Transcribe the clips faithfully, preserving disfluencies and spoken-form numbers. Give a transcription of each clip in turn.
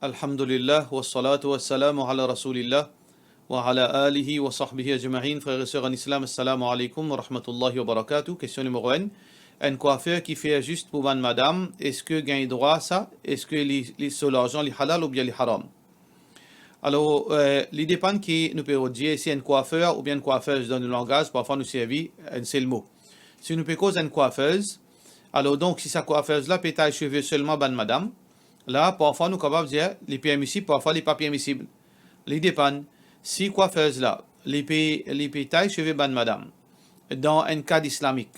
Alhamdulillah, wassalatu wassalamu ala Rasoulillah, wa ala alihi wa sahbihi ajmain. Frer e ser an Islam, assalamu alaikum wa rahmatullahi wa barakatuh. Kestion nimero enn. Enn kwafer ki fer zis pou bann madam, eski gagn drwa sa? Eski li, li, so larzan li halal oubien li haram? Alor, eh, li depann ki nou pe dir, si enn kwafer oubien enn kwafez dan nou langaz, parfwa nou servi enn sel mo. Si nou pe koz enn kwafez, alor donk, si sa kwafez la pe tay seve selman bann madam, la, parfwa nou kapav dir, li permisib, parfwa li pa permisib. Li depann. Si kwafez la, li pe, li pe tay seve bann madam, dan enn kad islamik,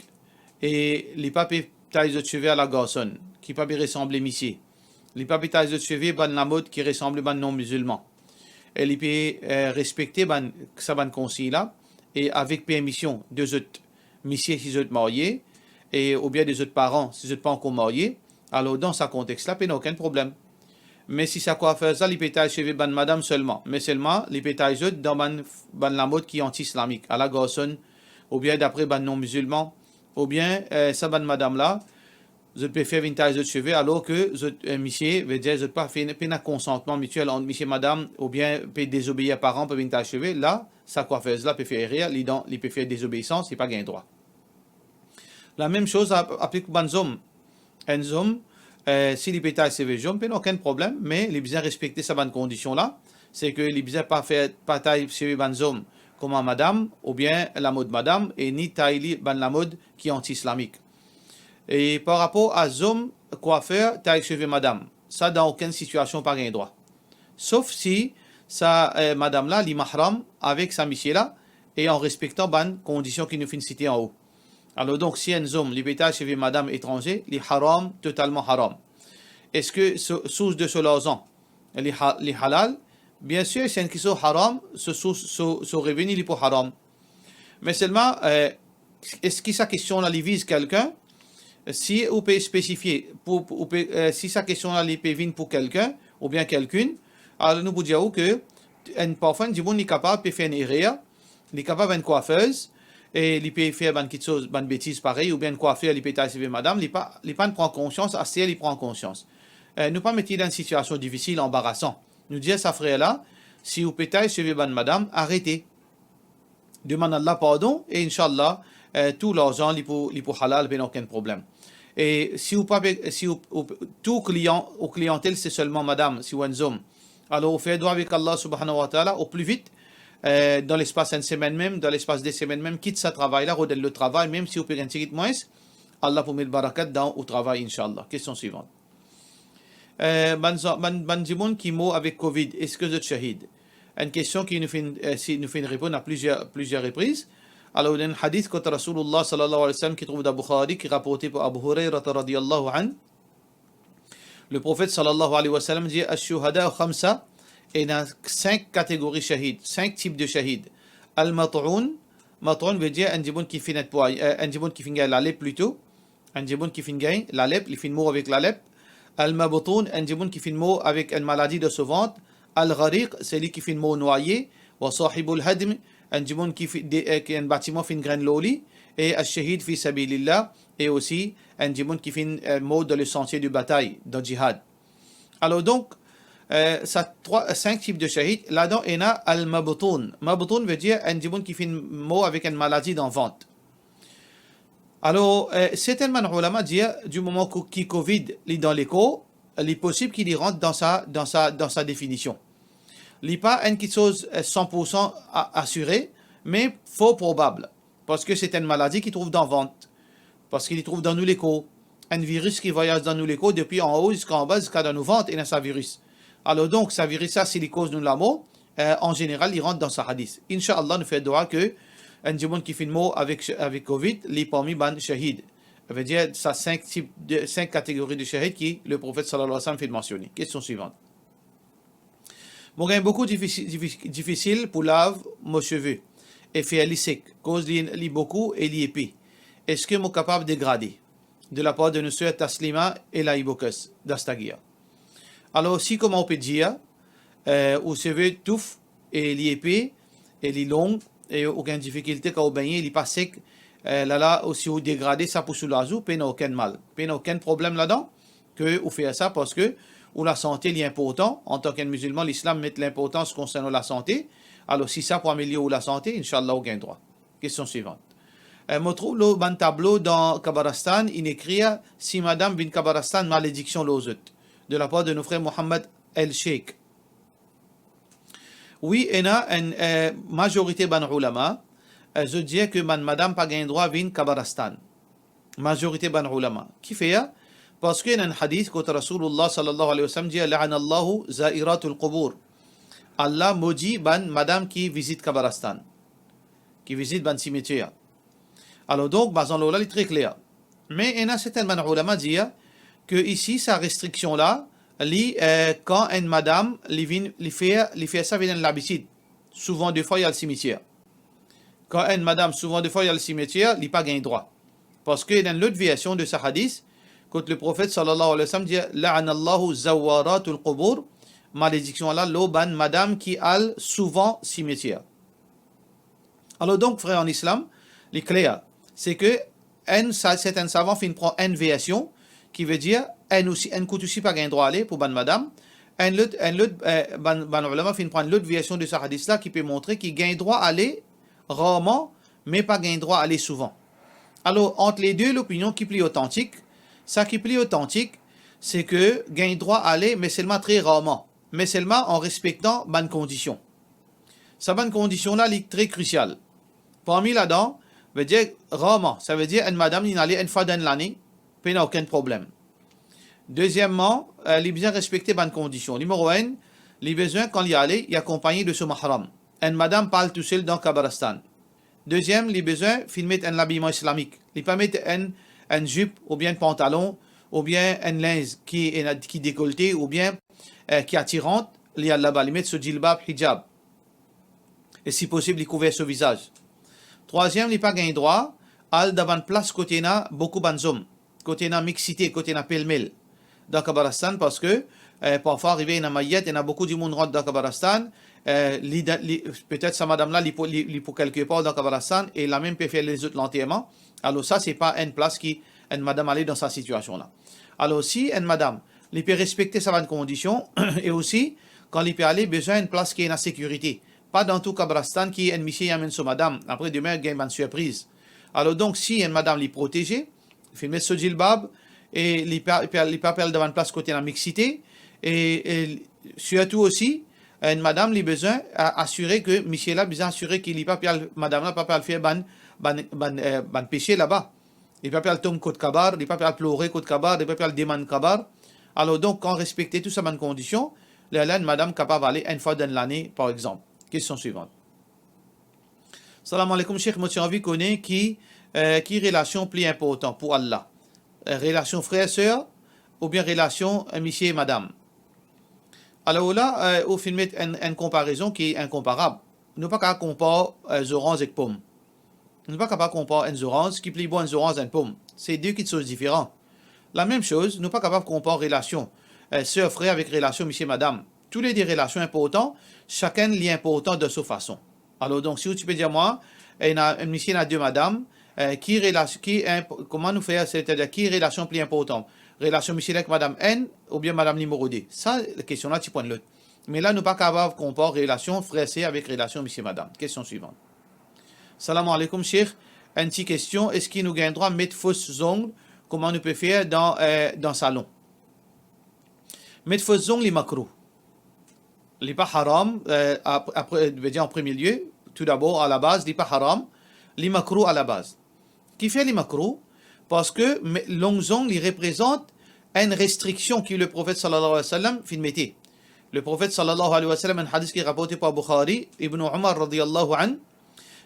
e li pa pe tay zot seve ala garson, ki pa pe resanble misie. Li pa pe tay zot seve bann lamod ki resanble bann non-mizilman. E li pe, eh, respekte bann, sa bann konsign la, e avek permision de zot misie si zot marye, e oubien de zot paran si zot pa ankor marye, alor dan sa kontex la, pena okenn problem. Me si sa kwafez la, li pe tay seve bann madam selman, me selman li pe tay zot dan bann, bann lamod ki anti-islamik, ala garson, oubien dapre bann non-mizilman, oubien, eh, sa bann madam la, zot pe fer vinn tay zot seve, alor ke zot, eh, misie, vedir zot pa fer, pena konsantman mitiel ant misie madam, oubien pe dezobeir paran pou vinn tay seve, la, sa kwafez la pe fer erer, li dan, li pe fer dezobeisans, li pa gagn drwa. Lamem soz ap-, aplik bann zom. Enn zom, eh, si li pe tay seve zom, pena okenn problem, me li bizin respekte sa bann kondision la, se ke li bizin pa fer, pa tay seve bann zom kouma madam, oubien lamod madam, e ni tay li bann lamod ki anti-islamik. E par rapor a zom kwafer tay seve madam, sa dan okenn sitiasion pa gagn drwa. Sof si sa, eh, madam la, li mahram avek sa misie la, e an respektan bann kondision ki nou finn site anwo. Alor donk, si enn zom, li pe tay seve madam etranze, li haram, totalman haram. Eski so, sours de so larzan, li ha-, li halal? Biensir, si enn kiksoz haram, so sours, so, so reveni, li pou haram. Me selman, eh, eski sa kestion la, li viz kelkenn? Si ou pe spesifie, pou, pou, ou pe, eh, si sa kestion la, li pe vinn pou kelkenn, oubien kelkinn, alor nou pou dir ou ke enn, parfwa enn dimoun, li kapav pe fer enn erer, li kapav enn kwafez, e li pe fer bann kiksoz, bann betiz parey, oubien enn kwafer, li pe tay seve madam, li pa, li pa'nn pran konsians, aster li pran konsians. Eh, nou pa met li dan enn sitiasion difisil, anbarasan. Nou dir sa frer la, si ou pe tay seve bann madam, arete. Demann Allah pardon, e inshallah, eh, tou larzan li pou, li pou halal, pena okenn problem. E si ou pa pe, si ou, ou, tou klian, ou kliantel se selman madam, si ou enn zom, alor ou fer dwa avek Allah subhanahu wa ta'ala o pli vit, eh, dan lespas enn semenn mem, dan lespas de semenn mem, kit sa travay la, rod enn lot travay, mem si ou pe gagn tigit mwins, Allah pou met barakat dan ou travay, inshallah. Kestion swivan. Eh, bann, bann, bann dimoun ki mor avek covid, eski zot shahid? Enn kestion ki nou finn, eh, si nou finn reponn a plizier, plizier repriz. Alor, dan enn hadith kot Rasoulullah sallallahu alayhi wa sallam ki trouv dan Bukhari, ki raporte par Abu Hurairah radiyallahu anhu, Leprofet sallallahu alayhi wa sallam dir, "Ash-shuhada khamsa", ena sink kategori shahid, sink tip de shahid. Al-mat'un, mat'un vedir enn dimoun ki finn et pway-, eh, enn dimoun ki finn gagn lalep plito, enn dimoun ki finn gagn lalep, li finn mor avek lalep. Al-mabtun, enn dimoun ki finn mor avek enn maladi dan so vant. Al-ghariq, seli ki finn mor nwaye. Wa sahibul hadm, enn dimoun ki fi-, de, eh, ki enn batiman finn grenn lor li. E ash-shahid fi sabilillah, e osi enn dimoun ki finn, eh, mor dan le santie de batay, dan jihad. Alor donk, eh, sa trwa, sink tip de shahid, ladan ena al-mabtun. Mabtun vedir enn dimoun ki finn mor avek enn maladi dan vant. Alor, eh, sertenn bann oulama dir, di moman ko-, ki covid li dan lekor, li posib ki li rant dan sa, dan sa, dan sa definision. Li pa enn kiksoz, eh, san pour san a-, asire, me for probab, parski se enn maladi ki trouv dan vant, parski li trouv dan nou lekor. Enn viris ki vwayaz dan nou lekor depi anlo ziska anba, ziska dan nou vant, ena sa viris. Alor donk, sa viris la, si li koz nou lamor, eh, an zeneral, li rant dan sa hadis. Inshallah, nou fer dwa ke enn dimoun ki finn mor avek, avek covid, li parmi bann shahid. Savedir, sa sink tip de, sink kategori de shahid ki Leprofet sallallahu alayhi wa sallam finn mansione. Kestion swivan. Mo gagn boukou difisi-, difi-, difisil pou lav mo seve e fer li sek, koz li, li boukou e li epe. Eski mo kapav degrade? De lapar de nou ser Taslima Elaibokes Dastagia. Alor, si kouma ou pe dir, eh, ou seve touf e li epe e li long e ou gagn difikilte kan ou begne, li pa sek, eh, lala, ou si ou degrade sa pou soulaz ou, pena okenn mal, pena okenn problem ladan, ke ou fer sa, parski ou lasante li inportan, antan ki enn mizilman, lislam met linportans konsernan lasante, alor si sa pou amelior ou lasante, inshallah, ou gagn drwa. Kestion swivan. Eh, mo trouv lor bann tablo dan kabaristan, inn ekrir, si madam vinn kabaristan, malediksion lor zot, de lapar de nou frer Mohammad El Sheikh. Wi, ena enn, eh, mazorite bann oulama, eh, zot dir ke bann madam pa gagn drwa vinn kabaristan. Mazorite bann oulama. Kifer? Parski ena enn hadis kot Rasoulullah sallallahu alayhi wa sallam dir, "La'anallahu za'iratul qubur." Allah modi bann madam ki vizit kabaristan, ki vizit bann simetier. Alor donk, bazan lor la, li tre kler. Me ena sertin bann oulama dir ke isi, sa restriksion la, li, eh, kan enn madam, li vinn, li fer, li fer sa vinn enn labitid, souvan defwa li al simetier. Kan enn madam, souvan defwa li al simetier, li pa gagn drwa. Parski ena enn lot version de sa hadis, kot Leprofet sallallahu alayhi wa sallam dir, "La'anallahu zawwaratul qubur", malediksion la lor bann madam ki al souvan simetier. Alor donk, frer an islam, li kler, se ke enn sa-, sertin savan finn pran enn version, ki vedir enn osi, enn kout osi pa gagn drwa ale pou bann madam, enn lot, enn lot, eh, bann, bann oulama finn pran enn lot version de sa hadis la ki pe montre ki gagn drwa ale rarman, me pa gagn drwa ale souvan. Alor, ant le de lopinion, ki pli otantik? Sa ki pli otantik, se ke gagn drwa ale, me selman tre rarman, me selman an respektan bann kondision. Sa bann kondision la, li tre krisial. Parmi ladan, vedir rarman, savedir enn madam, li ale enn fwa dan lane, pena okenn problem. Dezieman, eh, li bizin respekte bann kondision. Nimero enn, li bizin, kan li ale, li akonpagne de so mahram. Enn madam pa al tousel dan kabaristan. Deziem, li bizin finn met enn labiman islamik. Li pa met enn, enn zip oubien enn pantalon oubien enn linz ki ena, ki dekolte oubien, eh, ki atirant, li al laba, li met so jilbab, hijab. E si posib, li kouver so vizaz. Trwaziem, li pa gagn drwa al dan bann plas kot ena boukou bann zom, kot ena mixité, kot ena pelmel dan kabaristan, parski, eh, parfwa arive ena mayet, ena boukou dimoun rant dan kabaristan, eh, li, li, petet sa madam la, li pou, li, li pou kelke par dan kabaristan, e lamem pe fer lezot lanterman. Alor sa, se pa enn plas ki enn madam ale dan sa sitiasion la. Alor si enn madam, li pe respekte sa bann kondision, e osi, kan li pe ale, bizin enn plas ki ena sekirite. Pa dan tou kabaristan ki enn misie amenn so madam, apre demin gagn bann sirpriz. Alor donk, si enn madam li proteze, finn met so jilbab, e li pa, li pa, li pa pe al dan bann plas kot ena mixité, e, e sirtou osi, enn madam, li bizin a-, asire ke misie la, bizin asire ki li pa pe al, madam la pa pe al fer bann, bann, bann, eh, bann pese laba. Li pa pe al tom kot kabar, li pa pe al plore kot kabar, li pa pe al demann kabar. Alor donk, kan respekte tou sa bann kondision, lerla enn madam kapav ale enn fwa dan lane, par exanp. Kestion swivan. Salam aleikoum, Sheikh, mo ti anvi kone ki, eh, ki relasion pli inportan pou Allah? Eh, relasion frer, ser, oubien relasion, eh, misie e madam? Alor la, eh, ou finn met enn, enn konparezon ki inkonparab. Nou pa kapav konpar, eh, zoranz ek pom. Nou pa kapav konpar enn zoranz, ki pli bon enn zoranz, enn pom. Se de kiksoz diferan. Lamem soz, nou pa kapav konpar relasion, eh, ser, frer avek relasion misie, madam. Toulede relasion inportan, sakenn li inportan dan so fason. Alor donk, si ou ti pe dir mwa, ena, enn misie ena de madam, eh, ki relas-, ki inp-, kouma nou fer, setadir ki relasion pli inportan? Relasion misie la ek madam enn oubien madam nimero de? Sa, kestion la ti pou enn lot. Me la, nou pa kapav konpar relasion frer, ser avek relasion misie, madam. Kestion swivan. Salam aleikoum, Sheikh. Enn ti kestion, eski nou gagn drwa met fos zong, kouma nou pe fer dan, eh, dan salon? Met fos zong, li makrouh. Li pa haram, eh, ap-, apre, vedir an premie lie, toudabor, alabaz, li pa haram, li makrouh alabaz. Kifer li makrouh? Parski me-, long zong, li reprezant enn restriksion ki Leprofet sallallahu alayhi wa sallam finn mete. Leprofet sallallahu alayhi wa sallam, enn hadis ki raporte par Bukhari, Ibn Umar radiyallahu anhu,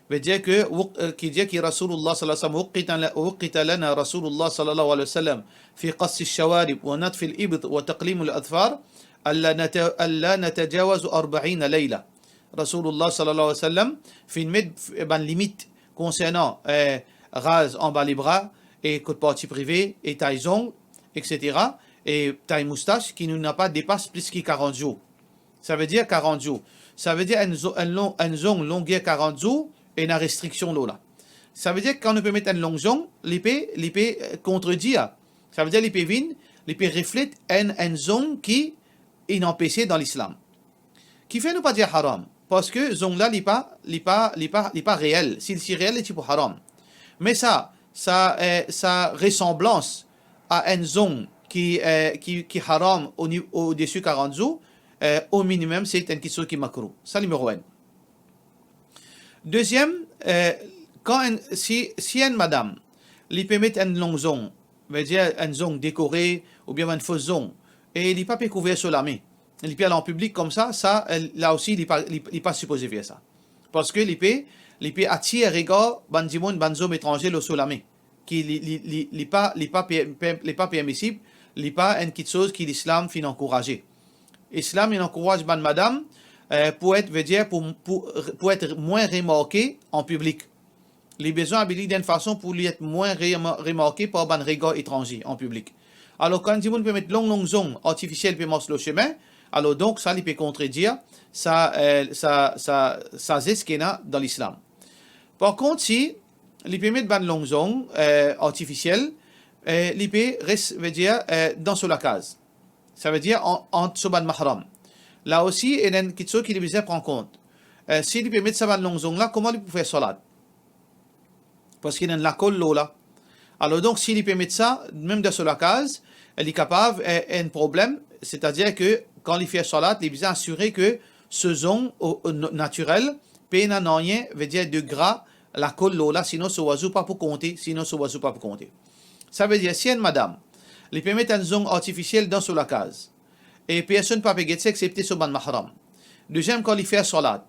vedir ki, wuq-, eh, ki dir ki Rasoulullah sallallahu alayhi wa sallam, "Wuqita la-, wuqita lana Rasoulullah sallallahu alayhi wa sallam fi qassi shawarib wa natfi al-ibt wa taqlim al-adfar, alla nata-, alla natajawazu arba'ina layla." Rasoulullah sallallahu alayhi wa sallam finn met f-, bann limit konsernan, eh, raz anba lebra e kot parti prive e tay zong, et cetera, e tay moustas, ki nou napa depas plis ki karant zour. Savedir karant zour. Savedir enn zo-, enn long, enn zong longer karant zour, ena restriksion lor la. Savedir kan nou pe met enn long zong, li pe, li pe, eh, kontredir. Savedir li pe vinn Li pe reflet enn, enn zong ki inn anpese dan Lislam. Kifer nou pa dir haram? Parski zong la, li pa, li pa, li pa, li pa reel. Si li ti reel, li ti pou haram. Me sa, sa, eh, sa resanblans a enn zong ki, eh, ki, ki haram o ni-, odesi karant zour, eh, o minimem, se enn kiksoz ki makrouh. Sa nimero enn. Deziem, eh, kan enn, si, si enn madam, li pe met enn long zong, vedir enn zong dekore oubien enn fos zong, e li pa pe kouver so lame, li pe al an piblik koumsa, sa, eh, la osi, li pa, li, li pa sipoze fer sa. Parski li pe, li pe atir regar bann dimoun, bann zom etranze lor so lame, ki li, li, li, li pa, li pa per-, per-, li pa permisib, li pa enn kiksoz ki Lislam finn ankouraze. Islam inn ankouraz bann madam, eh, pou et, vedir pou, pou, pou et mwin remarke an piblik. Li bizin abiye li dan enn fason pou li et mwin rema-, remarke par bann regar etranze an piblik. Alor, kan dimoun pe met long, long zong artifisiel pe mars lor sime, alor donk sa, li pe kontredir sa, eh, sa, sa, sa zes ki ena dan Lislam. Par kont, si li pe met bann long zong, eh, artifisiel, eh, li pe res, vedir, eh, dan so lakaz. Savedir an-, ant so bann mahram. La osi, ena enn kiksoz ki li bizin pran kont. Eh, si li pe met sa bann long zong la, kouma li pou fer salat? Parski ena enn lakol lor la. Alor donk, si li pe met sa, mem dan so lakaz, li kapav, eh, enn problem, setadir ki kan li fer salat, li bizin asire ki so zong o, o, no-, natirel, pena nanye, vedir de gra, lakol lor la, sinon so wazou pa pou konte, sinon so wazou pa pou konte. Savedir, si enn madam, li pe met enn zong artifisiel dan so lakaz, e personn pa pe get sa exepte so bann mahram. Deziem, kan li fer salat,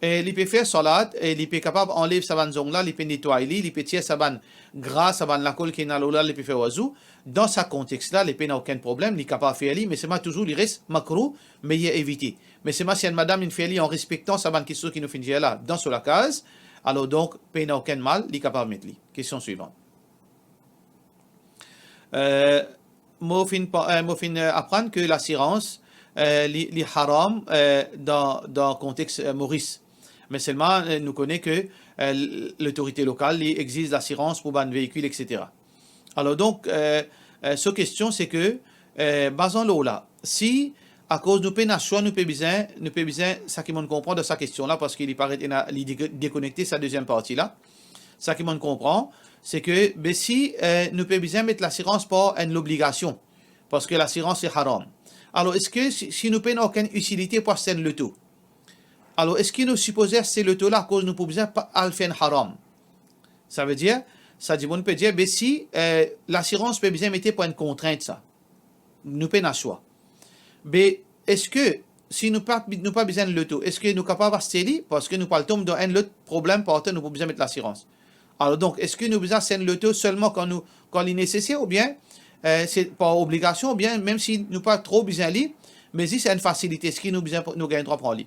e li pe fer salat, e li pe kapav anlev sa bann zong la, li pe netway li, li pe tir sa bann gra, sa bann lakol ki ena lor la, li pe fer wazou. Dan sa kontex la, li pena okenn problem, li kapav fer li, me selman touzour li res makrouh, meyer evite. Me selman si enn madam inn fer li an respektan sa bann kiksoz ki nou finn dir la dan so lakaz, alor donk, pena okenn mal, li kapav met li. Kestion swivan. Eh, mo finn pa-, eh, mo finn, eh, aprann ki lasirans, eh, li, li haram, eh, dan, dan kontex, eh, Moris. Me selman, eh, nou kone ki, eh, l-, lotorite lokal, li exiz lasirans pou bann veikil, et cetera. Alor donk, eh, eh, so kestion, se ki, eh, bazan lor la, si akoz nou pena swa, nou pe bizin, nou pe bizin, sa ki monn konpran dan sa kestion la, parski li paret ena, li de-, dekonekte sa deziem parti la. Sa ki monn konpran, se ki, be si, eh, nou pe bizin met lasirans par enn lobligasion, parski lasirans se haram. Alor, eski si, si nou pena okenn itilite pou aste enn loto, alor eski nou sipoze aste loto la akoz nou pou bizin pa al fer enn haram? Savedir, sa dimoun pe dir, be si, eh, lasirans pe bizin mete pou enn kontrint sa. Nou pena swa. Be, eski, si nou pa, nou pa bizin loto, eski nou kapav aste li? Parski nou pou al tom dan enn lot problem, parski nou pou bizin met lasirans. Alor donk, eski nou bizin aste enn loto selman kan nou, kan li neseser, oubien, eh, se par obligasion, oubien mem si nou pa tro bizin li, me zis enn fasilite, eski nou bizin, nou gagn drwa pran li?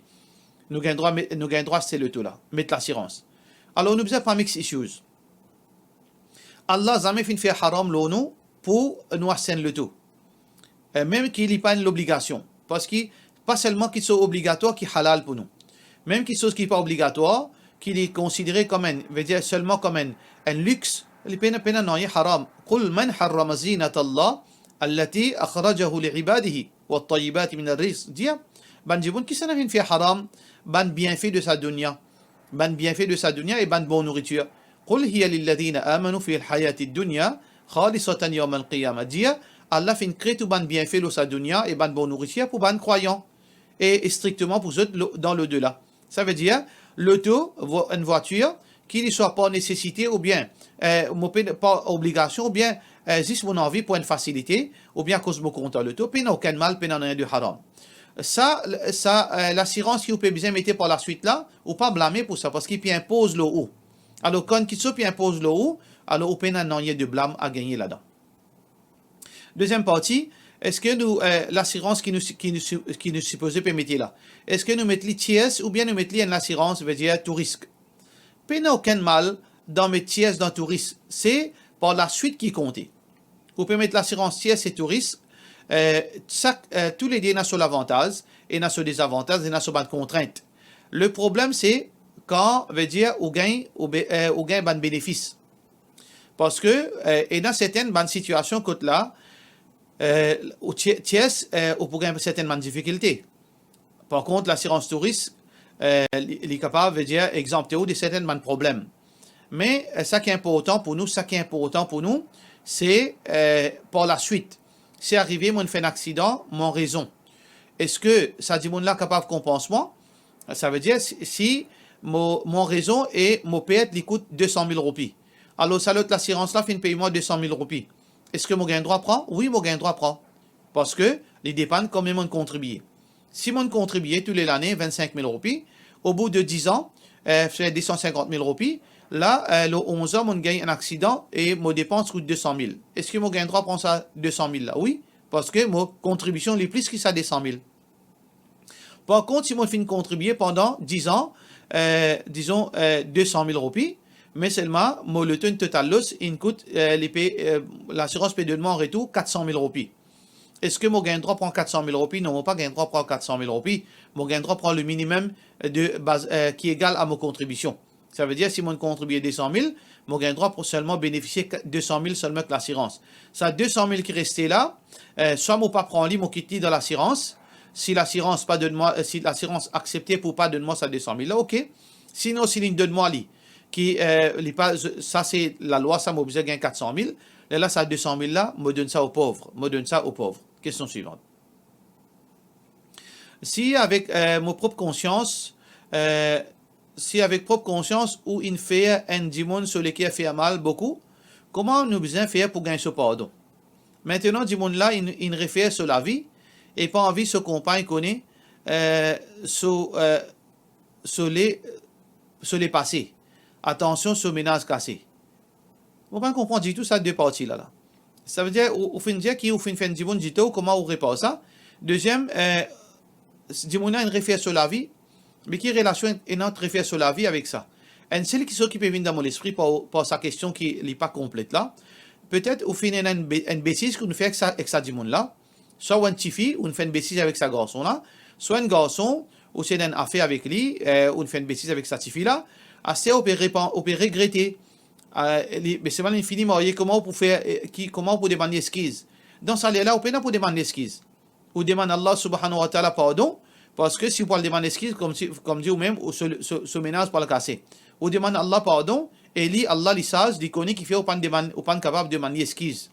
Nou gagn drwa me-, nou gagn drwa aste loto la, met lasirans. Alor, nou bizin pa mix issues. Allah zame finn fer haram lor nou pou nou aste enn loto. Eh, mem ki li pa enn lobligasion. Parski pa selman ki so obligatwar ki halal pou nou. Mem ki so ki pa obligatwar, ki li konsidere kom enn, vedir selman kom enn, enn lix, li pena, pena nanye haram. Qul man harrama zinata Allah allati akhrajahu li ibadihi wat tayyibati minar rizq. Dir bann dimoun, kisannla finn fer haram bann bienfe de sa dunya, bann bienfe de sa dunya e bann bon nouritir? Qul hiya lilladhina amanu fil hayatid dunya khalisatan yawmal qiyamah. Dir, Allah finn kre tou bann bienfe lor sa dunya e bann bon nouritir pou bann krwayan, e, e strikteman pou zot lo-, dan lodela. Savedir, loto, vo-, enn vwatir, ki li swa par nesesite oubien, eh, mo pe, par obligasion oubien, eh, zis mo anvi pou enn fasilite, oubien akoz mo kontan loto, pena okenn mal, pena nanye de haram. Sa, sa, eh, lasirans ki ou pe bizin mete par laswit la, ou pa blame pou sa, parski li pe inpoz lor ou. Alor, kan kiksoz pe inpoz lor ou, alor ou pena nanye de blam a gagne ladan. Deziem parti, eski nou, eh, lasirans ki nou si-, ki nou si-, ki nou sipoze pe mete la, eski nou met li tiers oubien nou met li enn lasirans, vedir tou risk? Pena okenn mal dan met tiers dan tou risk, se par laswit ki konte. Ou pe met lasirans tiers e tou risk, eh, sak, eh, toulede ena so lavantaz, ena so dezavantaz, ena so bann kontrint. Le problem se kan, vedir, ou gagn, ou be-, eh, ou gagn bann benefis. Parski, eh, ena sertenn bann sitiasion kot la, Eh, ou ti-, tiers, eh, ou pou gagn sertenn bann difikilte. Par kont, lasirans touris, eh, li, li kapav, vedir, egzanpte ou de sertenn bann problem. Me, eh, sa ki inportan pou nou, sa ki inportan pou nou, se, eh, par laswit, si arive mo finn fer enn aksidan, mo rezon. Eski sa dimoun la kapav konpans mwa? Savedir, si, si mo, mo rezon e mo pert, li kout de san mil roupi. Alor, sa lot lasirans la finn pey mwa de san mil roupi. Eski mo gagn drwa pran? Wi, mo gagn drwa pran. Parski li depann konbien mo kontribie. Si mo kontribie tou le lane vinn-sink mil roupi, obout de diz an, eh, fer de san sinkant mil roupi, la, eh, lor onz an, mo gagn enn aksidan e mo depans kout de san mil. Eski mo gagn drwa pran sa de san mil la? Wi, parski mo kontribision li plis ki sa de san mil. Par kont, si mo finn kontribie pandan diz an, eh, dizon, eh, de san mil roupi, me selman mo loto inn total loss, inn kout, eh, li pe, eh, lasirans pe donn mwa an retour kat san mil roupi. Eski mo gagn drwa pran kat san mil roupi? Non, mo pa gagn drwa pran kat san mil roupi. Mo gagn drwa pran le minimum de baz, eh, ki egal a mo kontribision. Savedir, si mo kontribie de san mil, mo gagn drwa pou selman benefisie ka-, de san mil selman ek lasirans. Sa de san mil ki reste la, eh, swa mo pa pran li, mo kit li dan lasirans. Si lasirans pa donn mwa, eh, si lasirans aksepte pou pa donn mwa sa de san mil la, ok. Sinon, si li donn mwa li, ki, eh, li pa, sa se lalwa, sa mo bizin gagn kat san mil, lerla sa de san mil la, mo donn sa o pov, mo donn sa o pov. Kestion swivan. Si avek, eh, mo prop konsians, eh, si avek prop konsians ou inn fer enn dimoun so leker fer mal boukou, kouma nou bizin fer pou gagn so pardon? Mintenan, dimoun la inn, inn refer so lavi e pa anvi so konpagn kone, eh, so, eh, so le, so lepase. Atansion, so menaz kase. Mo pa konpran ditou sa de parti la, la. Savedir, ou, ou finn dir ki ou finn fer enn dimoun ditou, kouma ou repar sa? Deziem, eh, dimoun la inn refer so lavi, me ki relasion ena ant refer so lavi avek sa? Enn sel kisoz ki pe vinn dan mo lespri par, par sa kestion ki li pa konplet la, petet ou finn ena enn be-, enn betiz ki ou'nn fer ek sa, ek sa dimoun la, swa ou enn tifi, ou'nn fer enn betiz avek sa garson la, swa enn garson, ou ti ena enn afer avek li, eh, ou'nn fer enn betiz avek sa tifi la, aster ou pe repan-, ou pe regrete, eh, li, me selman li fini marye, kouma ou pou fer, eh, ki, kouma ou pou demann li eskiz? Dan sa ler la, ou pena pou demann li eskiz. Ou demann Allah subhanahu wa ta'ala pardon, parski si ou pou al demann eskiz, koumsi, koumdi ou mem, ou so, so, so menaz pou al kase. Ou demann Allah pardon, e li, Allah, li saz, li kone kifer ou pa'nn demann, ou pa'nn kapav demann li eskiz.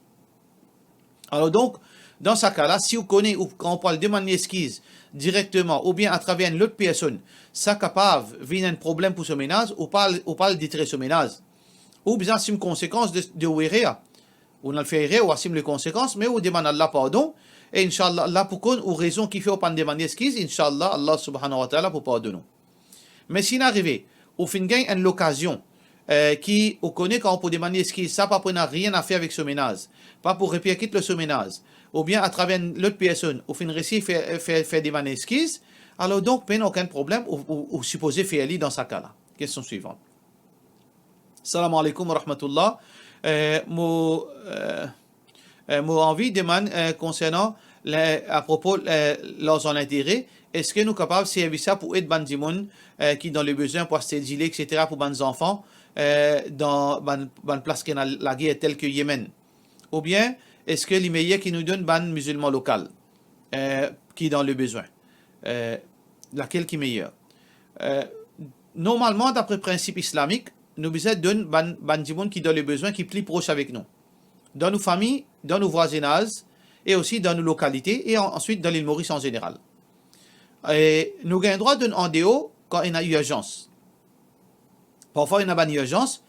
Alor donk, dan sa ka la, si ou kone ou, kan ou pou al demann li eskiz direkteman oubien atraver enn lot personn, sa kapav vinn enn problem pou so menaz, ou pa al, ou pa al detrwir so menaz. Ou bizin asim konsekans de, de ou erer. Ou inn al fer erer, ou asim le konsekans, me ou demann Allah pardon, e inshallah, Allah pou konn ou rezon kifer ou pa'nn demann li eskiz, inshallah, Allah subhanahu wa ta'ala pou pardonn ou. Me si inn arive, ou finn gagn enn lokazion, eh, ki ou kone kan ou pou demann li eskiz, sa pa pou ena nanye a fer avek so menaz, pa pou reperkit lor so menaz, oubien atraver enn lot personn, ou finn resi fer, fer, fer demann eskiz, alor donk, pena okenn problem, ou, ou, ou sipoze fer li dan sa ka la. Kestion swivan. Salam aleykoum wa rahmatullah. Eh, mo, eh, eh, mo anvi demann, eh, konsernan le, apropo, eh, larzan lintere, eski nou kapav servi sa pou ed bann dimoun, eh, ki dan lebezwin pou aste dile, et cetera, pou bann zanfan, eh, dan bann, bann plas ki ena lager, tel ki Yemen? Oubien, eski li meyer ki nou donn bann mizilman lokal, eh, ki dan lebezwin? Eh, lakel ki meyer? Eh, normalman, dapre prinsip islamik, nou bizin donn bann, bann dimoun ki dan lebezwin, ki pli pros avek nou, dan nou fami, dan nou vwazinaz, e osi dan nou lokalite, e an-, answit dan Lil Moris an zeneral. E nou gagn drwa donn andeor kan ena irzans. Parfwa, ena bann irzans,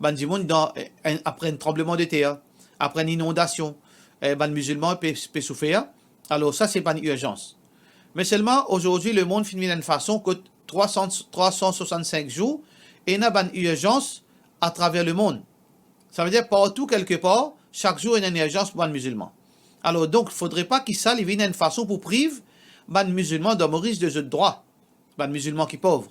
bann dimoun dan, eh, enn, apre enn tranblemandeter, apre enn inondasion, eh, bann mizilman pe, pe soufer. Alor, sa se bann irzans. Me selman, azordi, lemond finn vinn enn fason kot trwa san, trwa san swasann-sink zour, ena bann irzans atraver lemond. Savedir, partou, kelkepar, sak zour, ena enn irzans pou bann mizilman. Alor, donk, fodre pa ki sa, li vinn enn fason pou priv bann mizilman dan Moris de zot drwa. Bann mizilman ki pov.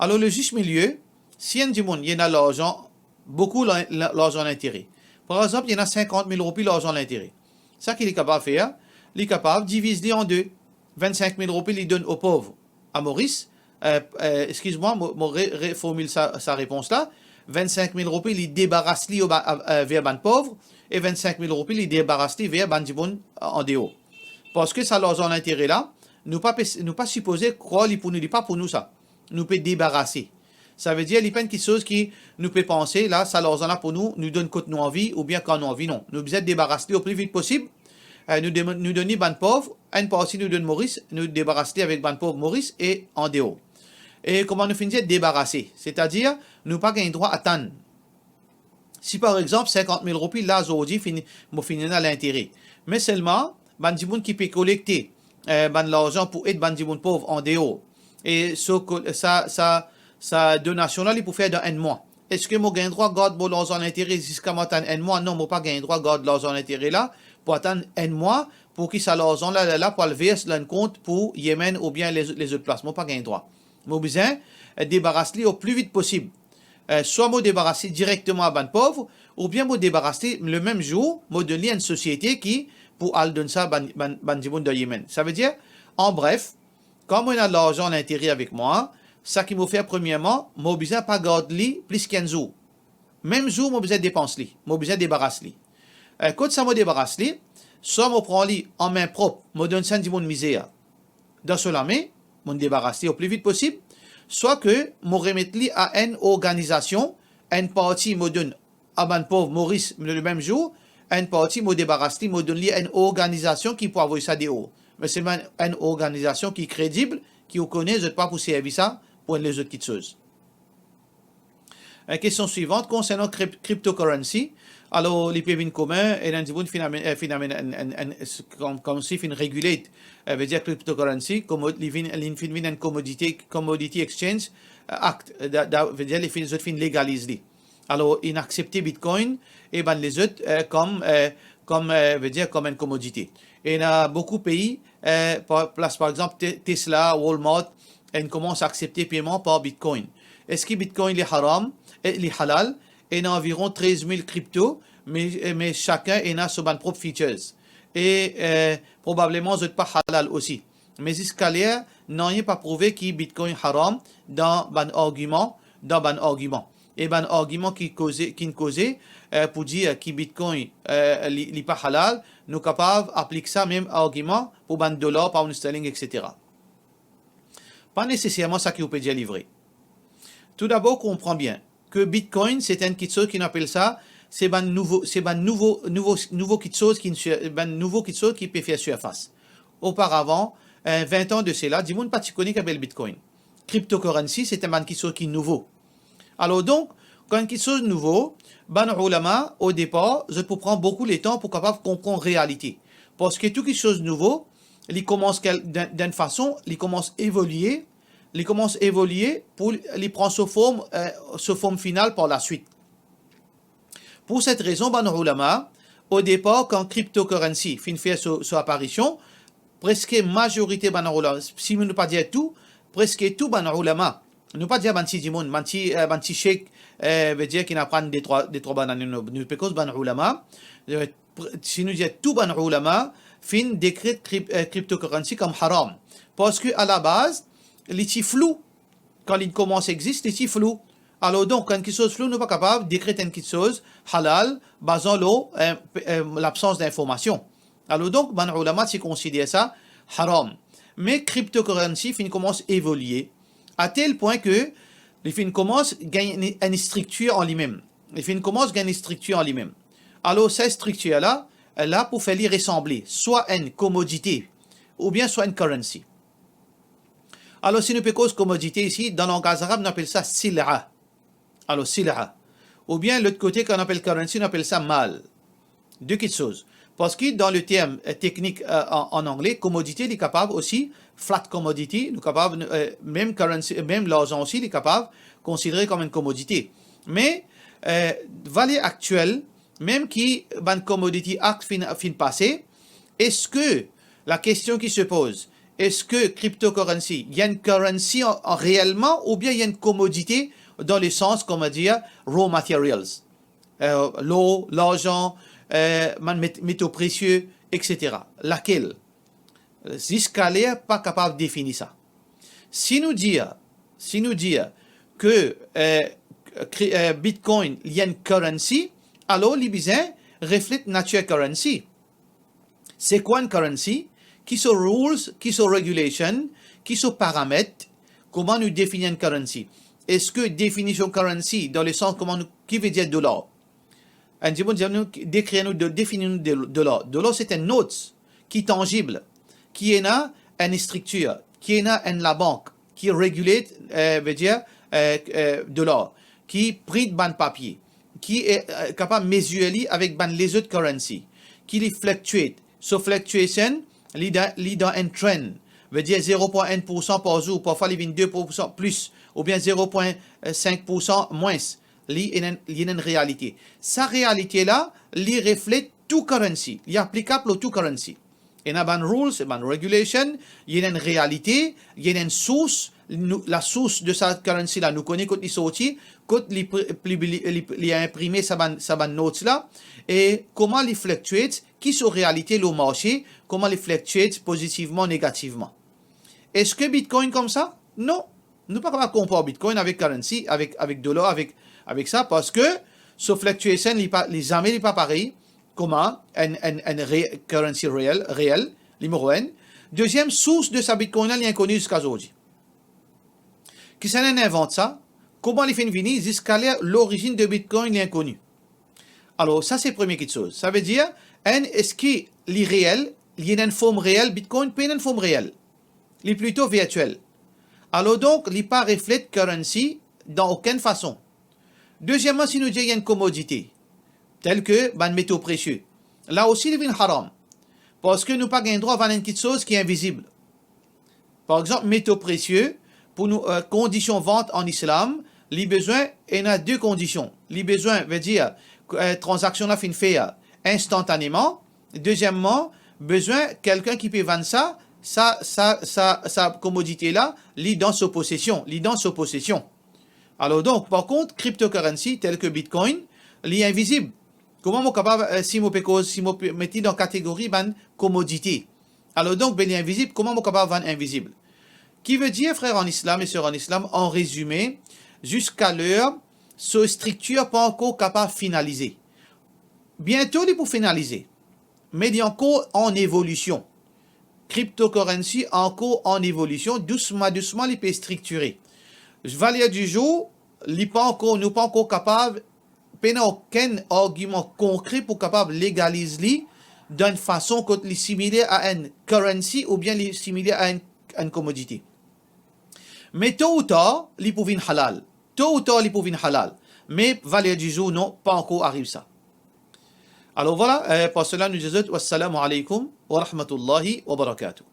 Alor, le zis milie, si enn dimoun, li ena larzan, boukou la-, la-, larzan lintere. Par exanp, li ena sinkant mil roupi larzan lintere. Sa ki li kapav fer, li kapav diviz li an de. Vinn-sink mil roupi, li donn o pov a Moris. Eh, eh, eskiz mwa, mo, mo re-, reformil sa, sa repons la. Vinn-sink mil roupi, li debaras li o ba-, a, a, ver bann pov. e vinn-sink mil roupi, li debaras li ver bann dimoun andeor. Parski sa larzan lintere la, nou pa pe, nou pa sipoze krwar li pou nou, li pa pou nou sa. Nou pe debarase. Savedir, li pa enn kiksoz ki nou pe panse, la, sa larzan la pou nou, nou donn kot nou anvi, oubien kan nou anvi, non. Nou bizin debaras li o pli vit posib. Eh, nou dem-, nou donn li bann pov, enn parti nou donn Moris, nou debaras li avek bann pov Moris e andeor. E kouma nou finn dir, debarase, setadir, nou pa gagn drwa atann. Si par exanp, sinkant mil roupi, la, zordi, fini, mo finn ena lintere. Me selman, bann dimoun ki pe kolekte, eh, bann larzan pou ed bann dimoun pov andeor, e so ko-, sa, sa, sa donasion la, li pou fer dan enn mwa. Eski mo gagn drwa gard mo larzan lintere ziska mo atann enn mwa? Non, mo pa gagn drwa gard larzan lintere la pou atann enn mwa, pou ki sa larzan la, la, la, pou al vers dan enn kont pou Yemen oubien lez-, lezot plas. Mo pa gagn drwa. Mo bizin, eh, debaras li o pli vit posib. Eh, swa mo debaras li direkteman a bann pov, oubien mo debaras li le mem zour, mo donn li enn sosiete ki pou al donn sa bann, bann, bann dimoun dan Yemen. Savedir, an bref, kan mo ena larzan lintere avek mwa, sa ki mo fer premierman, mo bizin pa gard li plis ki enn zour. Mem zour, mo bizin depans li, mo bizin debaras li. Eh, kot sa mo debaras li, swa mo pran li an min prop, mo donn sa enn dimoun mizer, dan so lame, mo debaras li o pli vit posib, swa ke mo remet li a enn organizasion, enn parti mo donn a bann pov Moris le mem zour, enn parti mo debaras li, mo donn li enn organizasion ki pou avoy sa deor. Me selman enn organizasion ki kredib, ki ou kone, zot pa pou servi sa pou enn lezot kiksoz. Eh, kestion swivant, konsernan krip-, cryptocurrency, alor, li pe vinn komin, e enn dimoun finn amenn, eh, finn amenn enn, enn, enn, s-, kom, koumsi finn regulate, eh, vedir cryptocurrency, komo-, li vinn, li finn vinn enn commodity, Commodity Exchange, eh, Act, eh, da, da, vedir li finn, zot finn legaliz li. Alor, inn aksepte Bitcoin e bann lezot, eh, kom, eh, kom, eh, vedir kom enn komodite. Ena boukou pei, eh, par, plas, par exanp, Te-, Tesla, Walmart, inn koumans aksepte peman par Bitcoin. Eski Bitcoin li haram? Eh, li halal? Ena anviron trez mil kripto, me, eh, me sakenn ena so bann prop features. E, eh, probableman zot pa halal osi. Me ziska ler, nanye pa prouve ki Bitcoin haram dan bann argiman, dan bann argiman. E bann argiman ki koze, ki'nn koze, eh, pou dir ki Bitcoin, eh, li, li pa halal, nou kapav aplik sa mem argiman pou bann dolar, pound sterling, et cetera. Pa neseserman sa ki ou pe dir li vre. Toudabor, konpran bien ke Bitcoin, se enn kiksoz ki nou apel sa, se bann nouvo, se bann nouvo, nouvo, nouvo kiksoz ki, bann nouvo kiksoz ki pe fer sirfas. Oparavan, eh, vin an de sela, dimoun pa ti kone ki apel Bitcoin. Cryptocurrency, se enn bann kiksoz ki nouvo. Alor donk, kan enn kiksoz nouvo, bann oulama, o depar, zot pou pran boukou letan pou kapav konpran realite. Parski tou kiksoz nouvo, li koumans kel-, dan, dan enn fason, li koumans evolie, li koumans evolie pou li pran so form, eh, so form final par laswit. Pou set rezon, bann oulama, o depar, kan cryptocurrency finn fer so, so aparision, preske mazorite bann oulama, si nou pa dir tou, preske tou bann oulama, nou pa dir bann ti dimoun, bann ti, eh, bann ti sheik, eh, vedir ki'nn aprann de trwa, de trwa bann ane, nou, nou pe koz bann oulama, eh, pre-, si nou dir tou bann oulama, finn dekret krip-, eh, cryptocurrency kom haram. Parski alabaz, li ti flou. Kan li koumans existe, li ti flou. Alor donk, kan enn kiksoz flou, nou pa kapav dekret enn kiksoz halal, bazan lor, eh, pe-, eh, labsans dinformasion. Alor donk, bann oulama ti konsider sa haram. Me cryptocurrency finn koumans evolie, a tel pwin ke li finn koumans gagn enn, enn striktir an limem. Li finn koumans gagn enn striktir an limem. Alor, sa striktir la, la pou fer li resanble swa enn komodite, oubien swa enn currency. Alor, si nou pe koz komodite isi, dan langaz arab, nou apel sa sil'a. Alor, sil'a. Oubien, lot kote, kan nou apel currency, nou apel sa mal. De kiksoz. Parski dan le term, eh, teknik, eh, an, an angle, komodite, li kapav osi, fiat commodity, nou kapav, eh, mem currency, mem larzan osi, li kapav konsidere kom enn komodite. Me, eh, valer aktiel, mem ki bann Commodity Act finn, finn pase, eski, la kestion ki se poz, eski cryptocurrency, li enn currency an, an reelman, oubien li enn komodite dan le sans, kouma dir, raw materials? Eh, lor, larzan, eh, bann met-, meto presie, et cetera. Lakel? Ziska ler pa kapav defini sa. Si nou dir, si nou dir ke, eh, kri-, eh, Bitcoin, li enn currency, alor li bizin reflet natir currency. Se kwa enn currency? Ki so rules, ki so regulation, ki so paramet, kouma nou defini enn currency? Eski definision currency, dan lesans kouma nou, ki vedir dolar? Enn dimoun dir nou, dekrir nou, de-, defini nou de-, dolar. Dolar, se enn not ki tanzib, ki ena enn striktir, ki ena enn labank, ki regulate, eh, vedir, eh, eh, dolar, ki print bann papie, ki, eh, eh, kapav mezir li avek bann lezot currency, ki li fluctuate. So fluctuation, li dan, li dan enn trend, vedir zero pwin enn poursan par zour, parfwa li vinn de poursan plis, oubien zero pwin sink poursan mwins. Li ena, li ena enn realite. Sa realite la, li reflet tou currency, li aplikab lor tou currency. Ena bann rules, bann regulation, ena enn realite, ena enn sours, nou, lasours de sa currency la, nou kone kot li sorti, kot li pri-, li, li, li, li inprime sa bann, sa bann notes la, e kouma li fluctuate, ki so realite lor marse, kouma li fluctuate pozitivman, negativman. Eski Bitcoin koumsa? Non. Nou pa kapav konpar Bitcoin avek currency, avek, avek dolar, avek, avek sa, parski so fluctuation, li pa, li zame li pa parey kouma enn, enn, enn re-, currency reel, reel, nimero enn. Deziem, sours de sa Bitcoin la, li inkoni ziska zordi. Kisannla inn invant sa? Kouma li finn vini? Ziska ler, lorizinn de Bitcoin, li inkoni. Alor, sa se premie kiksoz. Savedir, enn, eski li reel? Li ena enn form reel? Bitcoin pena enn form reel. Li plito virtiel. Alor donk, li pa reflet currency dan okenn fason. Deziemman, si nou dir enn komodite, tel ke bann meto presie, la osi li vinn haram, parski nou pa gagn drwa vann enn kiksoz ki invizib. Par exanp, meto presie, pou nou, eh, kondision vant an Islam, li bizin, ena de kondision. Li bizin, vedir, eh, tranzaksion la finn fer instantaneman. Deziemman, bizin kelkenn ki pe vann sa, sa, sa, sa, sa komodite la, li dan so posesion, li dan so posesion. Alor donk, par kont, cryptocurrency tel ke Bitcoin, li invizib. Kouma mo kapav, eh, si mo pe koz, si mo pe met li dan kategori bann komodite? Alor donk, be li invizib, kouma mo kapav vann invizib? Ki vedir, frer an Islam e ser an Islam, an rezime, ziska ler so striktir pa ankor kapav finalize. Biento li pou finalize, me li ankor an evolision. Cryptocurrency ankor an evolision, dousma, dousma li pe striktire. Valer di zour, li pa ankor, nou pa ankor kapav, pena okenn argiman konkre pou kapav legaliz li dan enn fason kot li similer a enn currency oubien li similer a enn, enn komodite. Me to ou tar, li pou vinn halal. To ou tar, li pou vinn halal. Me valer di zour, non, pa ankor ariv sa. Alor vwala, eh, par sela nou dir zot, wassalamu alaikum wa rahmatullahi wa barakatuh.